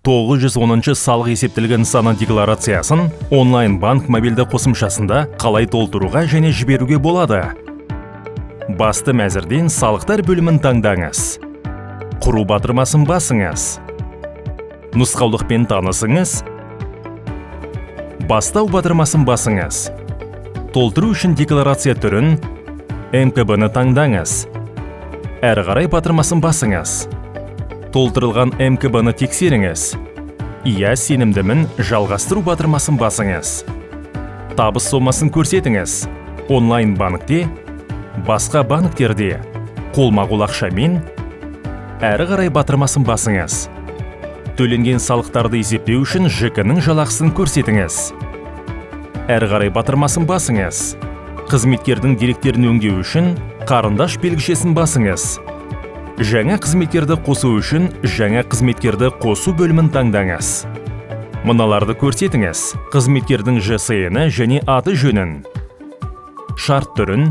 910 салық есептілігі нысаны декларациясын онлайн банк мобильді қосымшасында қалай толтыруға және жіберуге болады? Басты мәзірден «Салықтар» бөлімін таңдаңыз. «Құру» батырмасын басыңыз. Нұсқаулықпен танысыңыз. «Бастау» батырмасын басыңыз. Толтыру үшін декларация түрін, МКБ-ны таңдаңыз. «Әрі қарай» батырмасын басыңыз. Толтырылған МКБ-ны тексеріңіз. «Иә, сенімдімін», «Жалғастыру» батырмасын басыңыз. Табыс сомасын көрсетіңіз. Онлайн банкте, басқа банктерде, қолма-қол ақшамен. «Әрі қарай» батырмасын басыңыз. Төленген салықтарды есептеу үшін ЖК-ның жалақысын көрсетіңіз. «Әрі қарай» батырмасын басыңыз. Қызметкердің деректерін өңдеу үшін қарындаш белгішесін басыңыз. Жаңа қызметкерді қосу үшін «Жаңа қызметкерді қосу» бөлімін таңдаңыз. Мыналарды көрсетіңіз: қызметкердің ЖСН және аты жөнін, шарт түрін,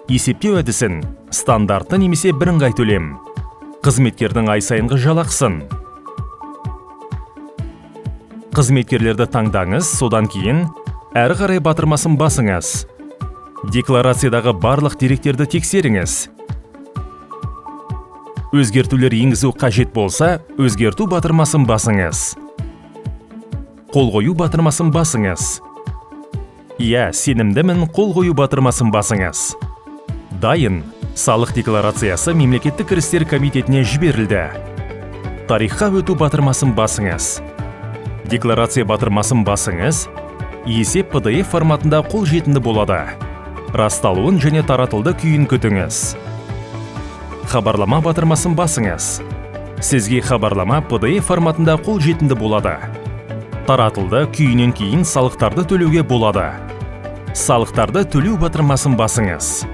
есептеу әдісін, стандартты немесе бірыңғай төлем, қызметкердің ай сайынғы жалақысын. Қызметкерлерді таңдаңыз, содан кейін «Әрі қарай» батырмасын басыңыз. Декларациядағы барлық деректерді тексеріңіз. Өзгертулер енгізу қажет болса, «Өзгерту» батырмасын басыңыз. «Қол қою» батырмасын басыңыз. «Иә, сенімдімін», «Қол қою» батырмасын басыңыз. Дайын. Салық декларациясы Мемлекеттік кірістер комитетіне жіберілді. «Тарихқа өту» батырмасын басыңыз. «Декларация» батырмасын басыңыз. Есеп PDF форматында қолжетімді болады. Расталуын және таратылды күйін күтіңіз. «Хабарлама» батырмасын басыңыз. Сізге хабарлама PDF форматында қолжетімді болады. Таратылды күйінен кейін салықтарды төлеуге болады. «Салықтарды төлеу» батырмасын басыңыз.